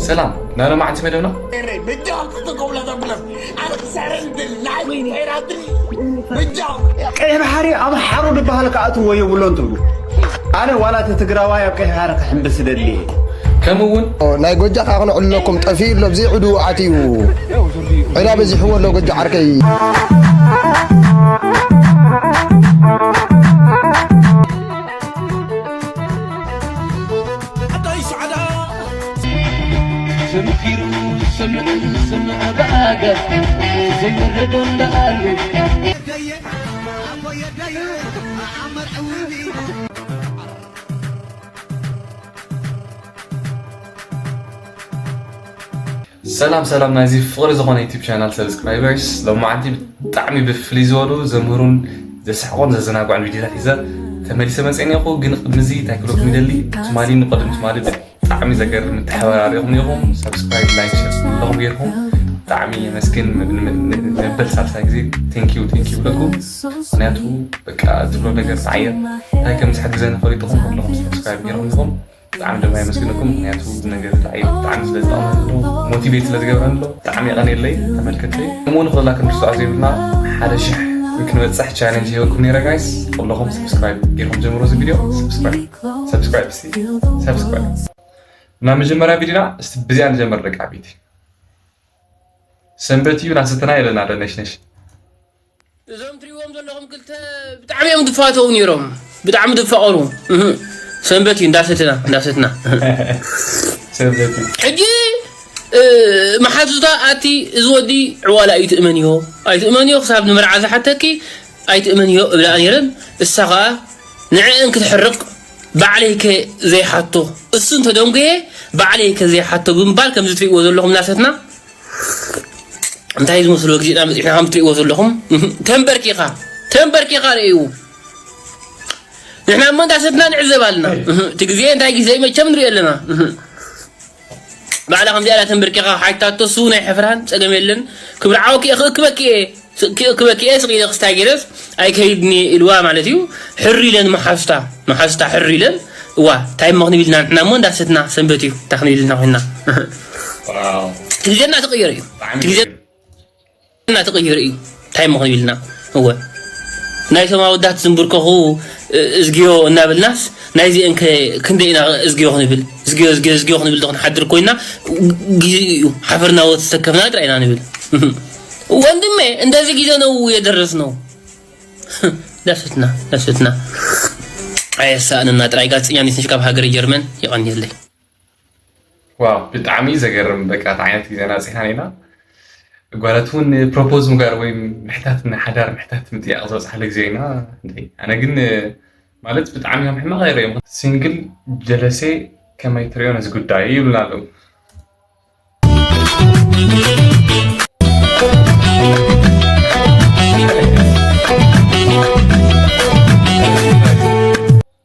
ሰላም፣ ናይ ሎማዓንቲ መደብና ቀይሕ ባሕሪ ኣብ ሓሮ ዝበሃል ክኣትዎ የብሎን ትብሉ። ኣነ ዋላ እቲ ትግራዋይ ኣብ ቀይሕ ባሕሪ ክሕምብስ ደሊ እየ። ከምኡ እውን ናይ ጎጃ ከዓ ክነዕልለኩም ጠፊኡ ኣሎ፣ ብዘይ ዕዱ ኣትዩ ዕዳ በዚሕዎ ኣሎ ጎጃ ዓርከይ። ሰላም ሰላም ናይዚ ፍቕሪ ዝኾነ ዩቲብ ቻናል ሰብስክራይበርስ፣ ሎማዓንቲ ብጣዕሚ ብፍልይ ዝበሉ ዘምህሩን ዘስሕቑን ዘዘናግዑን ቪዲዮታት ሒዘ ተመሊሰ መፅአ እኒኹ። ግን ቅድሚ እዚ እንታይ ክብለኩም ይደሊ፣ ትማሊ ንቐድም ትማሊ ብጣዕሚ ዘገርም ምትሕብባር ርኢኹም ኔኹም። ሰብስክራይብ፣ ላይክ፣ ሸር ኩለኹም ጌርኩም ብጣዕሚ የመስግን። መብል ሳልሳይ ግዜ ቴንኪዩ ቴንኪዩ ይብለኩም። ምክንያቱ በቃ ትብሎ ነገር ተዓየር እንታይ ከም ዝሕግዘኒ ፈሊጥኹም ኩለኹም ሰብስክራይብ ጌርኩም ኔኹም። ብጣዕሚ ድማ የመስግነኩም። ምክንያቱ እዚ ነገር ተዓየር ብጣዕሚ ስለ ዝጠቕመኒ ኣሎ፣ ሞቲቬት ስለ ዝገብረኒ ኣሎ። ብጣዕሚ የቐንየለይ ተመልከትለይ። እሞ ንኽእላ ክንርስዖ ዘይብልና ሓደ ሽሕ ክንበፅሕ ቻለንጅ ሂበኩም ነይረ ጋይስ። ኩለኹም ሰብስክራይብ ጌርኩም ጀምሮ እዚ ቪድዮ። ሰብስክራይብ ሰብስክራይብ እስቲ ሰብስክራይብ። እና መጀመርያ ቪድዮና እስቲ ብዚኣ ንጀምር ደቂ ዓበይቲ። ሰንበት እዩ ናስተና የለና ደነሽነሽ። እዞም ትሪእዎም ዘለኹም ክልተ ብጣዕሚ እዮም ዝፋተው ነይሮም፣ ብጣዕሚ ዝፋቐሩ። እህ፣ ሰንበት እዩ እንዳሰትና እንዳሰትና። ሰንበት እዩ። ሕጂ እ፣ መሓዙታ ኣቲ እዚ ወዲ ዕዋላ ኣይትእመንዮ፣ ኣይትእመንዮ ክሳብ ንመርዓ ዝሓተኪ ኣይትእመንዮ እብላ ነይረን። እሳ ኸኣ ንዕእን ክትሕርቕ ባዕለይከ ዘይሓቶ፣ እሱ እንተደንጎየ ባዕለይከ ዘይሓቶ ብምባል ከምዚ ትሪእዎ ዘለኹም ናሰትና እንታይ ዝመስሎ ግዜና መፂሕና ከም ትሪእዎ ዘለኹም ተንበርኪኻ ተንበርኪኻ ርእዩ። ንሕና እሞ እንዳሰትና ንዕዘብ ኣለና። እቲ ግዜ እንታይ ግዜ መቸም ንሪኦ ኣለና። ባዕላ ከምዚኣ ኢላ ተንበርኪኻ ሓይታቶ እሱ ናይ ሕፍራን ጸገም የለን። ክብሪ ዓወኪ ክእክበኪ እየ፣ ክእክበኪ እየ፣ ስቕ ኢለ ክስታይ ገይረስ ኣይከይድን እየ ኢልዋ ማለት እዩ። ሕር ኢለን መሓዙታ፣ መሓዙታ ሕር ኢለን፣ እዋ፣ እንታይ እሞ ክንብል ኢና ንሕና እሞ እንዳሰትና ሰንበት እዩ፣ እንታይ ክንብል ኢና ኮይንና። ዋው። እቲ ግዜ እናተቐየረ እዩ። ብጣዕሚ እቲ ግዜ እናተቐየረ እዩ። እንታይ እሞ ክንብል ኢና? እወ። ናይቶም ኣወዳት ዝንብርከኹ፣ እ፣ እዝግዮ እናበልናስ፣ ናይዚአን ከ ክንደይ ኢና እዝግዮ ክንብል? እዝግዮ፣ እዝግዮ፣ እዝግዮ ክንብል ዶ ክንሓድር ኮይና፣ ግዜኡ እዩ። ሓፈርና ወተሰከፍና ጥራይ ኢና ንብል። ወንድሜ፣ እንደዚህ ጊዜ ነው የደረስነው። ዳሰትና፣ ዳሰትና። ኣየሳእንና ጥራይ ጋዜጠኛ ኔትንሽ ካብ ሃገረ ጀርመን የቐንየለይ። ዋው፣ ብጣዕሚ ዘገርም። በቃ፣ እቲ ዓይነት ግዜና ኣጽሒና ኢና። ጓላት እውን ፕሮፖዝ ምግባር ወይ ምሕታት፣ ናይ ሓዳር ምሕታት ምጥያቕ ዝበጽሓሉ ግዜ ኢና። እንዴ፣ ኣነ ግን፣ ማለት፣ ብጣዕሚ እዮም ሕማቕ ይርእዮም። ሲንግል ጀለሴ ከመይ ትርእዮ ነዚ ጉዳይ ይብሉና ኣለዉ።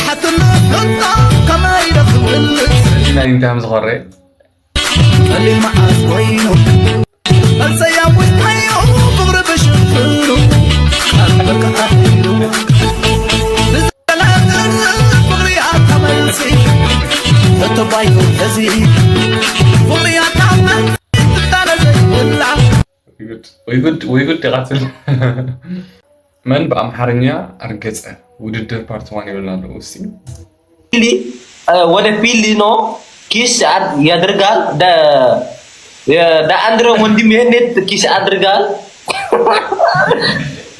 ሓትነት ፍልጣ ከመይ ዶ ክብልጽ? ናይ እንታይ ከም ዝኾረ? ቀሊል መዓስ ኮይኑ፣ መልሰይ ኣዊጅካዮ ፍቕሪ ብሽፍኑ፣ ቃል በቃ ኣኺሉ። ብዘላለም ፍቕሪ ኣታ መልሲ፣ ሕቶ ባይቶ ሕዚ፣ ፍቕሪ ኣታ መልሲ፣ ትጣለ ዘይብላ። ወይ ጉድ፣ ወይ ጉድ፣ ወይ ጉድ ይቐትል። መን ብኣምሓርኛ ኣርገጸ? ውድድር ፓርት ዋን ይብልና ኣለዉ። እስቲ ፊሊ፣ እ፣ ወደ ፊሊ ነው። ኪስ ያድ-፣ ያደርጋል። ደ-፣ የ-፣ ደ አንድረ ወንድም ይሄን ኔት ኪስ ያደርጋል።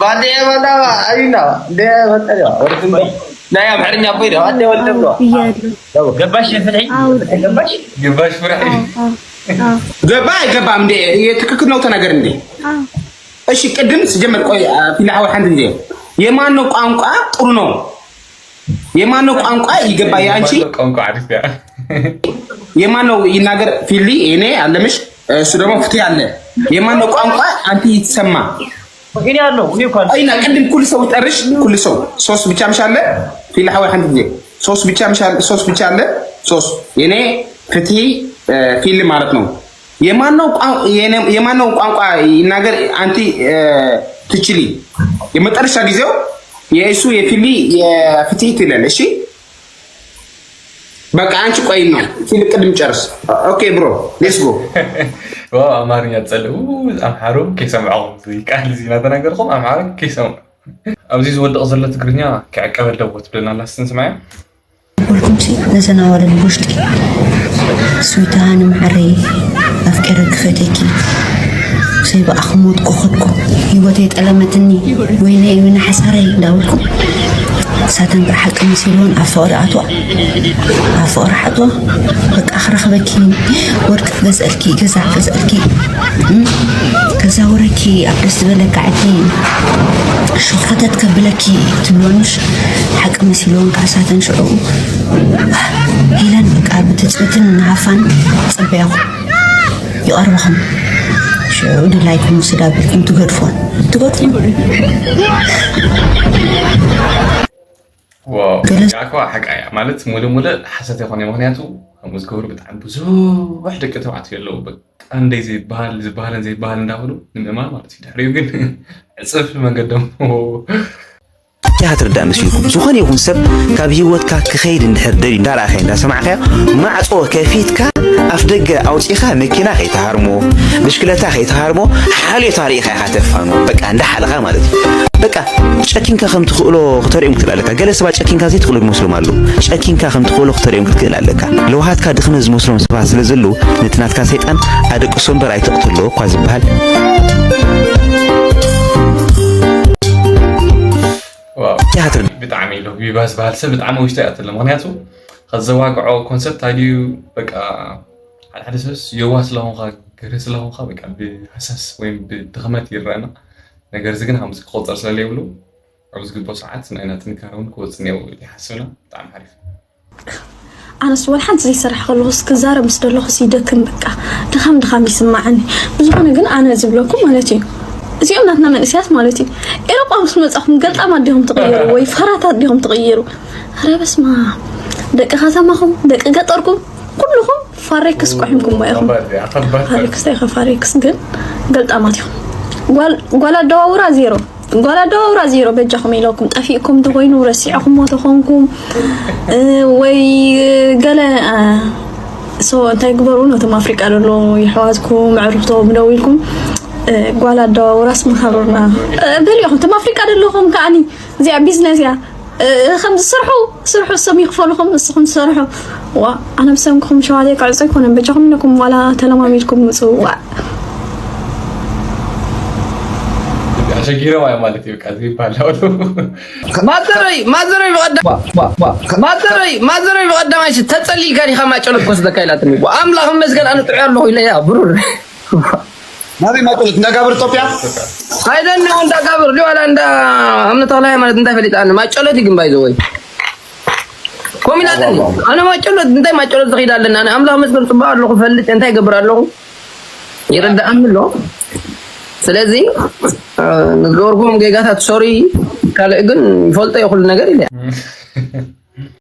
ባዴ በጣም አይና፣ ደ በጣም ወርድም ናይ ኣምሓርኛ እኮ ይደው፣ ኣደ ወልደም ነው። ብያለሁ። ገባሽ? ፍትሒ አዎ። ገባሽ? ገባሽ ፍርሒ? አዎ፣ አዎ፣ አዎ። ገባ አይገባም እንዴ? የትክክል ነው ተናገር እንዴ? አዎ። እሺ፣ ቅድም ስጀምር፣ ቆይ፣ አ፣ ፊላ ሓወይ፣ ሓንቲ ግዜ፣ የማን ነው ቋንቋ ጥሩ ነው? የማን ነው ቋንቋ ይገባ፣ የአንቺ? የማን ነው ቋንቋ አሪፍ ያ? የማን ነው ይናገር? ፊሊ፣ እኔ አለምሽ፣ እሱ ደግሞ ፍትሄ አለ። የማን ነው ቋንቋ አንቲ ይትሰማ? እኔ አለው፣ እኔ እኮ አለው። አይና፣ ቅድም ኩሉ ሰው ይጠርሽ፣ ኩሉ ሰው። ሶስት ብቻ ምሽ አለ? ፊላ ሓወይ፣ ሓንቲ ግዜ። ሶስት ብቻ ምሽ አለ? ሶስት ብቻ አለ? ሶስት። የኔ ፍትሄ፣ እ፣ ፊሊ ማለት ነው። የማነው ቋን-፣ የነ-፣ የማነው ቋንቋ ይናገር አንቲ፣ እ፣ ትችሊ? የመጨረሻ ጊዜው የእሱ የፊሊ የፍትሂ ትለን። እሺ፣ በቃ አንቺ ቆይ ነው ሲል ቅድም ጨርስ። ኦኬ ብሮ፣ ሌትስ ጎ። ዋው፣ ኣማርኛ ትጸልኡ ኣምሓሩ ከይሰምዖም፣ እዚ ቃል እዚ እናተናገርኩም ኣምሓሩ ከይሰምዑ። ኣብዚ ዝወድቕ ዘሎ ትግርኛ ክዕቀብ ኣለዎ ትብለና ኣላ፣ እስቲ ንስማያ። ወልኩም ሲ ነዘን ኣዋልድ ብውሽጢ ስዊታ ንማዕረይ ኣፍቀረ ክፈተኪ ሰይ ብኣኹም ወድቁ ከድኩ ህይወተይ ጠለመትኒ ወይነ ወይነ ሓሳረይ እንዳበልኩም ሳተን ብሓቂ መሲልዎን ኣብ ፍቕሪ ኣትዋ ኣብ ፍቕሪ ሓትዋ በቃ ክረኽበኪ ወርቂ ክገዝአልኪ ገዛ ክገዝአልኪ እም፣ ከዛውረኪ ኣብ ደስ ዝበለካ ዓዲ ሸፈተት ከብለኪ ትብሎንሽ ሓቂ መሲልዎን ከዓ ሳተን ሽዑ ኢለን በቃ ብትፅቢትን ሃፋን ፀበያኹ ይቐርበኹም ሽዑ ድላይኩም ውስድ ኣቢልኩም ትገድፎን ትገድፎን ዋው፣ ገለ- ያኳ ሓቃ እያ ማለት ሙሉእ ሙሉእ ሓሰት ይኾነ። ምክንያቱ ከምኡ ዝገብሩ ብጣዕሚ ብዙሕ ደቂ ተባዕትዮ ኣለዉ። በቃ እንደይ ዘይበሃል ዝበሃልን ዘይበሃል እንዳበሉ ንምእማን ማለት እዩ። ድሕሪኡ ግን ዕፅፍ መንገዶም እያ ትርዳእ መሲልኩም። ዝኾነ ይኹን ሰብ ካብ ህይወትካ ክኸይድ እንድሕር ደልዩ እንዳረኣኻዮ እንዳሰማዕካዮ ማዕፆ ከፊትካ ኣፍ ደገ ኣውፂኻ መኪና ከይትሃርሞ ብሽክለታ ከይትሃርሞ ሓልዮት ኣርኢኻ ኢኻ ተፋኑ በቃ እንዳሓለኻ ማለት እዩ። በቃ ጨኪንካ ከም ትኽእሎ ክተርእዮም ክትክእል ኣለካ። ገለ ሰባት ጨኪንካ ዘይትኽእሎ ዝመስሎም ኣለዉ። ጨኪንካ ከም ትኽእሎ ክተርእዮም ክትክእል ኣለካ። ለውሃትካ ድኽመት ዝመስሎም ሰባት ስለ ዘለዉ ነቲ ናትካ ሰይጣን ኣደቅሶ እምበር ኣይተቕትሎ እኳ ዝበሃል ዋው፣ ብጣዕሚ ኢሉ ቢባስ ዝበሃል ሰብ ብጣዕሚ ውሽጢ ይኣትለ። ምክንያቱ ከዘዋግዖ ኮንሰፕት ኣድዩ በቃ ሓደ ሓደ ሰብስ የዋ ስለሆንካ ገርህ ስለሆንካ በቃ ብህሰስ ወይም ብድኽመት ይረአና። ነገር እዚ ግን ከምዚ ክቆፀር ስለለይብሉ ኣብ ዝግብኦ ሰዓት ናይና ጥንካረ እውን ክወፅእ እኒአው ኢለ ይሓስብና። ብጣዕሚ ሓሪፍ። ኣነስ ወላ ሓንቲ ዘይሰርሕ ከለኹስ ክዛረብ ምስ ደለኹስ ይደክም በቃ ድኻም ድኻም ይስማዓኒ። ብዝኾነ ግን ኣነ ዝብለኩም ማለት እዩ እዚኦም ናትና መንእሰያት ማለት እዩ ኤሮጳ ምስ መጻኹም ገልጣማት ዲኹም ትቕየሩ ወይ ፋራታት ዲኹም ትቕየሩ? ኣረ በስማ ደቂ ከተማኹም ደቂ ገጠርኩም ኩልኹም ፋሬክስ ቆሒምኩም ኢኹም። ፋሬክስ እንታይ ኢኻ ፋሬክስ ግን ገልጣማት ኢኹም። ጓል ኣደዋውራ ዜሮ ጓል ኣደዋውራ ዜሮ በጃኹም ኢለኩም ጠፊእኩም ተኮይኑ ረሲዕኹሞ ተኾንኩም ወይ ገለ ሶ እንታይ ግበሩ ነቶም ኣፍሪቃ ዘሎ የሕዋትኩም ኣዕሩኽቶም ደው ኢልኩም ጓል ኣደዋውራስ መሃሩና በሊኹም እቶም ኣፍሪቃ ዘለኹም ከዓኒ እዚኣ ቢዝነስ እያ ከም ዝሰርሑ ስርሑ እሶም ይክፈሉኹም ንስኹም ትሰርሑ ዋ ኣነ ብሰንክኹም ሸዋደይ ክዕጾ ኣይኮነን በጃኹም ኢለኩም ዋላ ተለማሚድኩም ምፅኡ ዋ ኣሸጊሮም ኣዮም ማለት እዩ በቃ እዚ ይባሃል ማዘረይ ማዘረይ ብቀዳማይ ማዘረይ ማዘረይ ብቀዳማይ ተፀሊልካ ዲካ ማጨሎት ክወስደካ ኢላትኒ ኣምላኽ መስገን ኣነ ጥዑይ ኣለኹ ኢለያ ብሩር ናበይ ማጨሎት እንዳጋብር ኢትዮጵያ ካይደኒ እንዳጋብር ዲዋላ እንዳ ኣምነ ተክለ ሃይማኖት እንታይ ፈሊጣ ኣነ ማጨሎት ይግንባይ ዘወይ ኮሚላትን ኣነ ማጨሎት እንታይ ማጨሎት ዝኺድ ኣለና ኣነ ኣምላኽ መስገን ጽባቕ ኣለኹ ፈልጥ እንታይ ይገብር ኣለኹ ይረዳኣኒ ኣሎ ስለዚ ንዝገበርኩም ጌጋታት ሶሪ ካልእ ግን ይፈልጦ እዩ ኩሉ ነገር ኢለ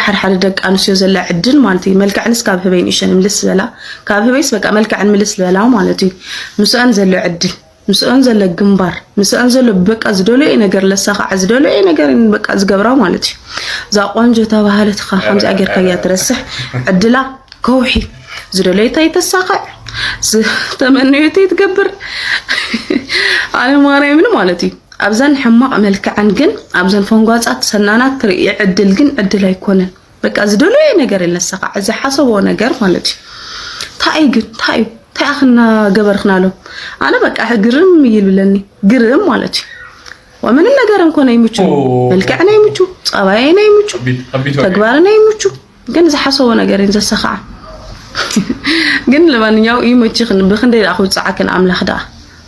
ሓደ ሓደ ደቂ ኣንስትዮ ዘላ ዕድል ማለት እዩ መልክዕንስ ካብ ህበይ ንእሸን ምልስ ዝበላ ካብ ህበይስ በቃ መልክዕን ምልስ ዝበላ ማለት እዩ ምስአን ዘሎ ዕድል ምስአን ዘሎ ግንባር ምስአን ዘሎ በቃ ዝደለየ ነገር ለሳኻዓ ዝደለየ ነገር በቃ ዝገብራ ማለት እዩ እዛ ቆንጆ ተባህለት ኻ ከምዚኣ ጌርካያ ትረስሕ ዕድላ ከውሒ ዝደለየታ ይተሳኸዕ ዝተመነየቶ ይትገብር ኣነ ማርያምን ማለት እዩ ኣብዘን ሕማቕ መልክዐን ግን ኣብዘን ፈንጓፃት ሰናናት ትርኢ ዕድል ግን ዕድል ኣይኮነን በቃ ዝደለየ ነገር የለሰኻ ዝሓሰቦ ነገር ማለት እዩ እንታይ ግን እንታይ እንታይ ኣኽና ገበርክናሎም ኣነ በቃ ግርም ይልብለኒ ግርም ማለት እዩ ወምንም ነገር እንኮነ ይምቹ መልክዕና ይምቹ ፀባይና ይምቹ ተግባርና ይምቹ ግን ዝሓሰቦ ነገር እየን ዘሰኻዓ ግን ለማንኛው ይመችኽን ብክንደይ ደኣ ክውፅዓክን ኣምላኽ ደኣ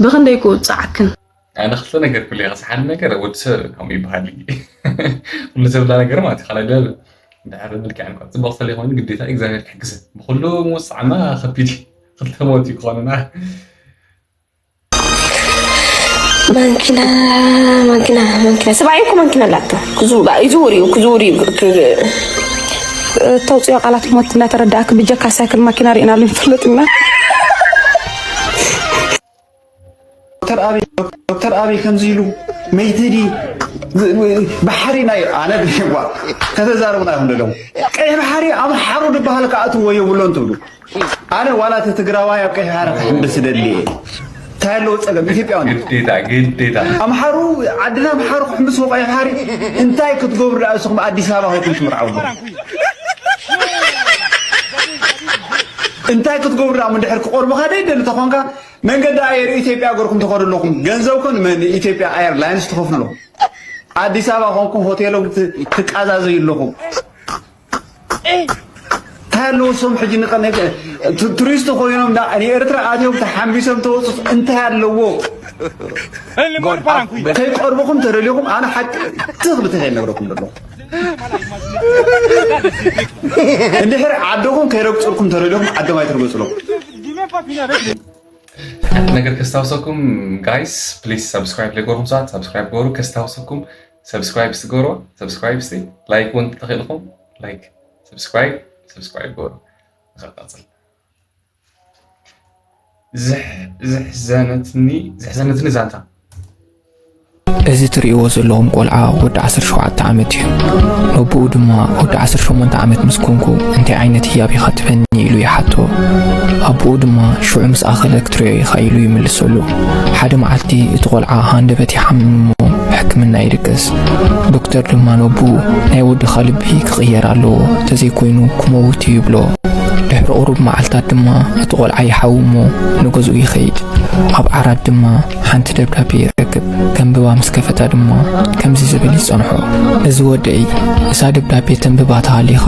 ብክንደይ ክውፅዓክን ኣነ ክልተ ነገር ክብለካ ሓደ ነገር ወዲ ሰብ ከምኡ ይበሃል እዩ ኩሉ ዘብላ ነገር ማለት እዩ ካልኣይ ደብ እንድሕር መልክዕ እንኳ ፅቡቅ ስለይኮነ ግዴታ እግዚኣብሔር ክሕግዘ ብኩሉ ምውፅዓና ከቢድ እዩ ክልተ ሞት እዩ ክኾንና ማንኪና ማንኪና ማንኪና ሰብኣይ እኮ ማንኪና ኣላቶ ክዝውር እዩ ክዝውር እዩ ተውፅኦ ቃላት ሞት እናተረዳእክ ብጀካ ሳይክል ማኪና ርኢናሉ ይፈልጥና ዶክተር ኣበይ ዶክተር ኣበይ ከምዚ ኢሉ መይተ ድዩ ባሕሪ ናይ ኣነ ዋ ከተዛረቡና ይኹን ደለኹም ቀይ ባሕሪ ኣምሓሩ ዝበሃል ከኣትዎ የብሎን ትብሉ ኣነ ዋላ እቲ ትግራዋይ ኣብ ቀይ ባሕሪ ክሕምብስ ደሊ እየ እንታይ ኣለዎ ፀገም ኢትዮጵያውን ግዴታ ግዴታ ኣምሓሩ ዓድና ኣምሓሩ ክሕምብስዎ ቀይ ባሕሪ እንታይ ክትገብሩ ደኣ እስኹም ኣዲስ ኣበባ ኸይኩም ትምርዓው እንታይ ክትገብሩ ደኣ እንድሕር ክቆርቡኻ ደይደሊ ተኾንካ መንገዲ ኣየር ኢትዮጵያ ገርኩም ትኸዱ ኣለኹም ገንዘብኩም ንኢትዮጵያ ኤርላይንስ ትኸፍሉ ኣዲስ ኣበባ ኮንኩም ሆቴሎም ትቃዛዘዩ ኣለኹም እንታይ ኣለዎ እሶም ሕጂ ንቀነ ቱሪስት ኮይኖም ንኤርትራ ኣትዮም ተሓምቢሶም ተወፅስ እንታይ ኣለዎ ከይቀርብኹም ተደልኹም ኣነ ሓቂ ትኽልቲ ከይነግረኩም ዘለኹ እንድሕር ዓድኹም ከይረግፅልኩም ተደልኹም ዓዶም ኣይትርገፅሎም ነገር ከስታውሰኩም guys please subscribe ለገርኩም ሰዓት subscribe ገሩ ከስታውሰኩም subscribe ስገሩ subscribe ስ like እውን ተኺልኩም like subscribe subscribe ገሩ ንኸቃፅል ዝሕዘነትኒ ዝሕዘነትኒ ዛንታ እዚ ትርእይዎ ዘለኹም ቆልዓ ወዲ ዓሰርተ ሸውዓተ ዓመት እዩ። ነቦኡ ድማ ወዲ ዓሰርተ ሸሞንተ ዓመት ምስ ኮንኩ እንታይ ዓይነት ህያብ ኢኻ ትበኒ ኢሉ ይሓቶ። ኣቦኡ ድማ ሽዑ ምስ ኣኸለ ክትርእዮ ኢኻ ኢሉ ይምልሰሉ። ሓደ መዓልቲ እቲ ቆልዓ ሃንደበት ይሓምም እሞ ሕክምና ይድቅስ። ዶክተር ድማ ነቦኡ ናይ ወድኻ ልቢ ክቕየር ኣለዎ፣ ተዘይኮይኑ ክመውት እዩ ይብሎ። ድሕሪ ቁሩብ መዓልታት ድማ እቲ ቆልዓ ይሓዊ እሞ ንገዝኡ ይኸይድ። ኣብ ዓራት ድማ ሓንቲ ደብዳቤ ይረክብ። ከንብባ ምስ ከፈታ ድማ ከምዚ ዝብል ይጸንሖ፣ እዚ ወደይ፣ እዛ ደብዳቤ ተንብባ ተሃሊኻ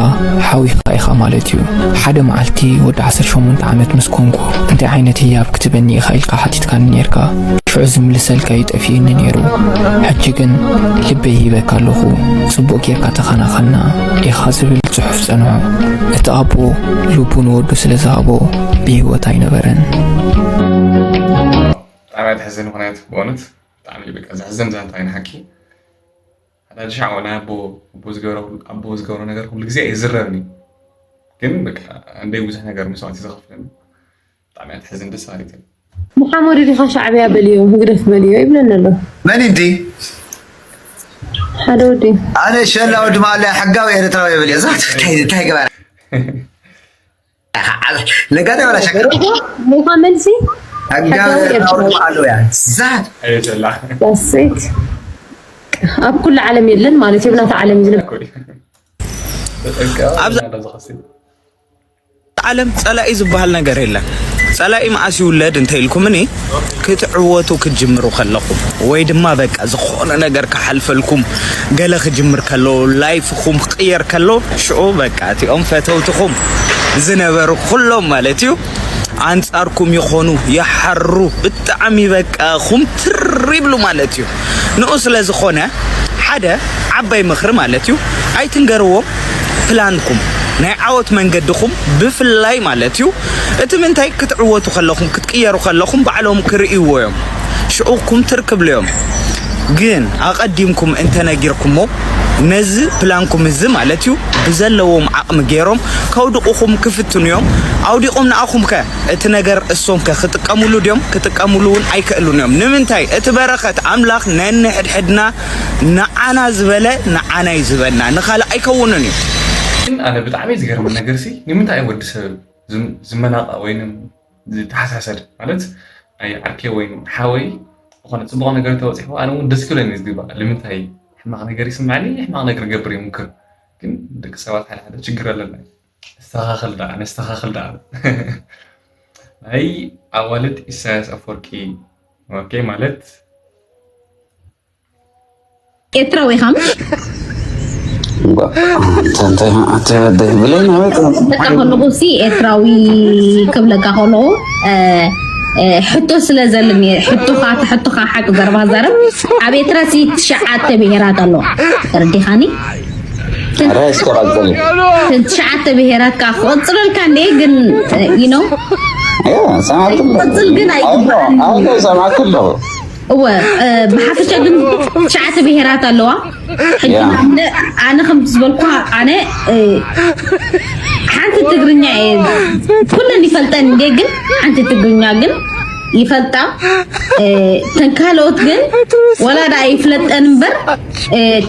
ሓዊኻ ኢኻ ማለት እዩ። ሓደ መዓልቲ ወዲ ዓሰርተ ሸሞንተ ዓመት ምስ ኮንኩ እንታይ ዓይነት ህያብ ክትበኒ ኢኻ ኢልካ ሓቲትካኒ ኔርካ። ሽዑ ዝምልሰልካ እዩ ጠፊኡኒ ነይሩ። ሕጂ ግን ልበይ ሂበካ ኣለኹ፣ ጽቡቕ ጌርካ ተኸናኸና ኢኻ ዝብል ጽሑፍ ጸንሖ። እቲ ኣቦ ልቡ ንወዱ ስለ ዝሃቦ ብህይወት ኣይነበረን። ብጣዕሚ እያ ተሕዝን ምክንያቱ ብእውነት ብጣዕሚ እዩ በቃ ዘሕዝን ዛንታ እዩ ንሓቂ ሓዳድ ሻዕ ናይ ኣቦ ኣቦ ዝገብሮ ኣቦ ዝገብሮ ነገር ኩሉ ግዜ ኣይዝረብን እዩ ግን በቃ እንደይ ብዙሕ ነገር መስዋዕቲ ዝኸፍልን ብጣዕሚ እያ ተሕዝን ደስ በሃሊት እያ መሓመድ ዲኻ ሻዕብያ በልዮ ህግደፍ በልዮ ይብለና ኣሎ መን እንዲ ሓደ ወዲ ኣነ ሸላ ወዲ ማለ ሕጋዊ ኤርትራዊ የብል እዛ እንታይ እንታይ ገባር ነጋዳ ወላ ሸካ ሞኻ መልሲ ሕጋዊ ኤርትራዊ ማለ ያ ዛት ኣየሸላ ሴት ኣብ ኩሉ ዓለም የለን ማለት እዩ ብናታ ዓለም ዝነ ኣብዚ ዓለም ጸላኢ ዝበሃል ነገር የለን። ጸላኢ መዓስ ይውለድ እንተ ኢልኩምኒ ክትዕወቱ ክትጅምሩ ከለኹም ወይ ድማ በቃ ዝኾነ ነገር ክሓልፈልኩም ገለ ክጅምር ከሎ ላይፍኹም ክቕየር ከሎ ሽዑ በቃ እቲኦም ፈተውትኹም ዝነበሩ ኩሎም ማለት እዩ ኣንጻርኩም ይኾኑ ይሓሩ ብጣዕሚ በቃ ኹምትር ይብሉ ማለት እዩ ንኡ ስለ ዝኾነ ሓደ ዓባይ ምኽሪ ማለት እዩ ኣይትንገርዎም ፕላንኩም ናይ ዓወት መንገድኹም ብፍላይ ማለት እዩ እቲ ምንታይ ክትዕወቱ ከለኹም ክትቅየሩ ከለኹም ባዕሎም ክርእይዎ እዮም ሽዑ ኩምትር ክብሉ እዮም ግን ኣቐዲምኩም እንተነጊርኩሞ ነዚ ፕላንኩም እዚ ማለት እዩ ብዘለዎም ዓቕሚ ገይሮም ከውድቑኹም ክፍትኑ እዮም ኣውዲቖም ንኣኹም ከ እቲ ነገር እሶም ከ ክጥቀምሉ ድዮም ክጥቀምሉ እውን ኣይክእሉን እዮም ንምንታይ እቲ በረኸት ኣምላኽ ነንሕድሕድና ንዓና ዝበለ ንዓና እዩ ዝበና ንኻልእ ኣይከውንን እዩ ግን ኣነ ብጣዕሚ ዝገርመን ነገር ሲ ንምንታይ ወዲ ሰብ ዝመናቃ ወይንም ዝተሓሳሰድ ማለት ናይ ዓርኬ ወይ ሓወይ ዝኾነ ፅቡቕ ነገር ተበፂሕዎ ኣነ እውን ደስ ክብለኒ ዝግባእ ንምንታይ ሕማቕ ነገር ይስምዐኒ ሕማቕ ነገር ገብር ይምክር ግን ደቂ ሰባት ሓደ ሓደ ችግር ኣለና ነስተኻኽል ደኣ ነስተኻኽል ደኣ ናይ ኣዋልድ ኢሳያስ ኣፈወርቂ ኦኬ ማለት ኤርትራዊ ኢኻ ምሽ? ከለኹ ሲ ኤርትራዊ ክብለካ ከለኹ ሕቶ ስለ ዘለም ሕቶኻ ሕቶኻ ሓቂ ዘረባ ዘረብ ኣብ ኤርትራ ሲ ትሽዓተ ብሄራት ኣለዋ ተረዲኻኒ ትሽዓተ ብሄራት ከዓ ክቐፅለልካ እንደ ግን you know ቅፅል ግን ኣይግባእን ሰማዕኩ ኣለኹ እወ ብሓፈሻ ግን ትሽዓተ ብሄራት ኣለዋ ሕጂ ኣነ ከም ዝበልኳ ኣነ ሓንቲ ትግርኛ እየ ኩለን ይፈልጠን እንደ ግን ሓንቲ ትግርኛ ግን ይፈልጣ። ተን ካልኦት ግን ወላ ደኣ ይፍለጠን እምበር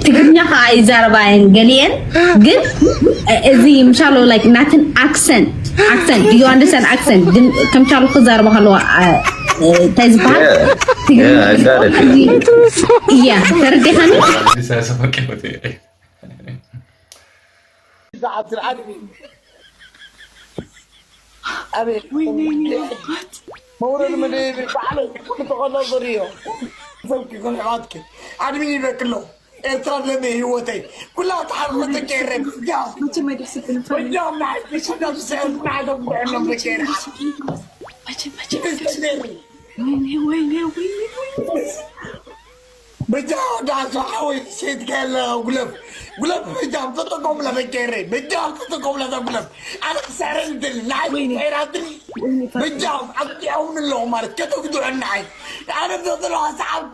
ትግርኛ ከዓ ይዛረባ እየን ገሊአን። ግን እዚ ምሻሎ like ናትን accent accent do you understand accent ግን ከምሻሎ ክዛረባ ከለዋ እንታይ ዝበሃል ትግርኛ እያ። ተረዲኻኒ? ሰዓት ስርዓት ኣቤት መውረድ ምድሪ ባዕሉ ክልተ ከሎ ዝርዮ ሰብኪ ኩን ኣሕዋትኪ ኣድሚን ይበክሎ ኤርትራ ደሜ ህይወተይ ኩላ ተሓርቆ ተቀይረ መቸም ኣይደርስብን ፈኒ ወጃም ናይ ሽዳብ ሰር ናይ ደም ብዕሎም ተቀይረ መቸም መቸም ወይኔ ወይኔ ወይኔ ወይኔ በጃ ዳሱ ሓወይ ሴት ከለ ጉለፍ ጉለፍ በጃ ተጠቆምላ ተቀይረ በጃ ተጠቆምላ ጉለፍ ኣነ ክሳረን ድል ናይ ኤራትሪ በጃ ኣብዲያውን ኣለዎ ማለት ከተጉድዑ ንዓይ ኣነ ተጥለዋ ሰዓብ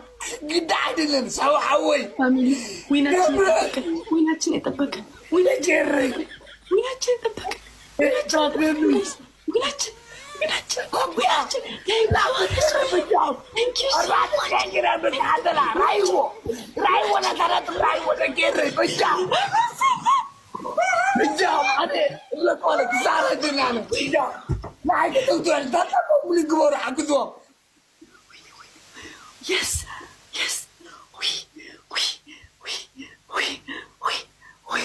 ግዳ ኣይደለን ሰው ሓወይ ፋሚሊ ዊናችን የጠበቀ ዊናችን የጠበቀ ተቀይረ ዊናችን የጠበቀ ዊናችን ዊናችን ዊናችን ዊናችን Thank you so much. Yes, yes. Oui, oui, oui, oui, oui, oui,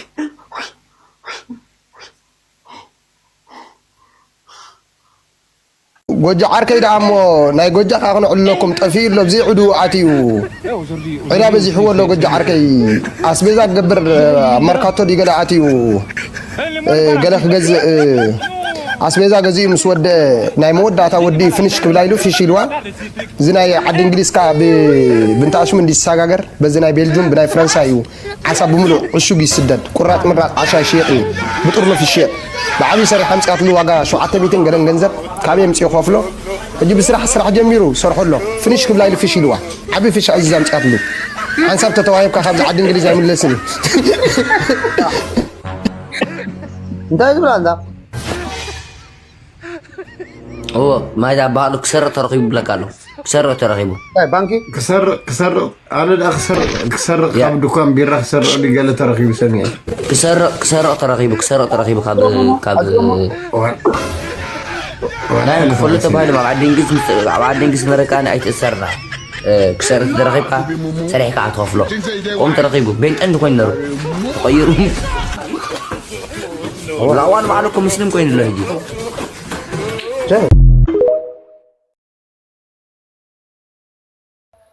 oui. ጎጆ ዓርከይ ደኣ እሞ ናይ ጎጃ ከዓ ክነዕልለኩም ጠፊኡ ኣሎ ብዘይ ዕድኡ ኣትዩ ዕዳ በዚሕዎ ኣሎ ጎጆ ዓርከይ ኣስቤዛ ክገብር ኣብ መርካቶ ድዩ ገለ ኣትዩ ገለ ክገዝእ ኣስቤዛ ገዚኡ ምስ ወደ ናይ መወዳእታ ወዲ ፍንሽ ክብላ ኢሉ ፍሽ ኢልዋ እዚ ናይ ዓዲ እንግሊዝ ከዓ ብንታሽሙ እንዲሰጋገር በዚ ናይ ቤልጁም ብናይ ፈረንሳ እዩ ዓሳ ብምሉእ ዕሹግ ይስደድ፣ ቁራፅ ምራፅ ዓሻ ይሽየጥ እዩ፣ ብጥርኑፍ ይሽየጥ። ብዓብዩ ሰሪሓ ኣምፂኣትሉ ዋጋ ሸውዓተ ሚእትን ገለን ገንዘብ ካበይ ኣምፂኡ ክኸፍሎ? ሕጂ ብስራሕ ስራሕ ጀሚሩ ሰርሖ ኣሎ። ፍንሽ ክብላ ኢሉ ፍሽ ኢልዋ። ዓብዩ ፍሽ ዕዝዝ ኣምፂኣትሉ። ሓንሳብ ተተዋሂብካ ካብዚ ዓዲ እንግሊዝ ኣይምለስን እዩ። እንታይ ዝብላ እንዳ እዎ ማይ ዳባሃሉ ክሰርቕ ተረኺቡ ብለካ ኣሎ ክሰርቕ ተረኺቡ ባንኪ ክሰርቕ ክሰርቕ ኣነ ደኣ ክሰርቕ ክሰርቕ ካብ ድኳን ቢራ ክሰርቕ ድገለ ተረኺቡ ሰሚዐ ክሰርቕ ክሰርቕ ተረኺቡ ክሰርቕ ተረኺቡ ካብ ካብ ናይ ክፈሉ ተባሂሉ ኣብ ዓዲ እንግሊዝ ምስ- ኣብ ዓዲ እንግሊዝ መረቃ ኣይትእሰርና ክሰርቕ ተረኺብካ ሰሪሕካ ኣትኸፍሎ ቆም ተረኺቡ ቤንጠ እንድኮይኑ ነሩ ተቐይሩ ላዋን ባዕሉ እኮ ሙስሊም ኮይኑ ኣሎ ሕጂ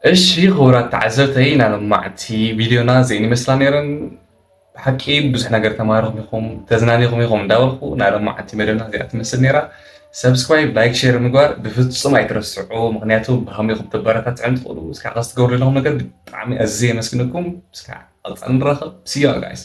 እሺ ክቡራት ተዓዘብተይ ናይ ሎማዕቲ ቪድዮና እዚአን ይመስላ ነይረን። ብሓቂ ብዙሕ ነገር ተማሪኹም ኢኹም ተዝናኒኹም ኢኹም እንዳበልኩ ናይ ሎማዕቲ መደብና እዚኣ ትመስል ነይራ። ሰብስክራይብ ላይክ ሼር ምግባር ብፍፁም ኣይትረስዑ ምክንያቱ ብከመይ ኢኹም ተበረታትዑን ትኽእሉ እስካ ከስትገብሩ ዘለኹም ነገር ብጣዕሚ ኣዝየ የመስግነኩም። እስካ ቀፃሊ ንራኸብ see you guys።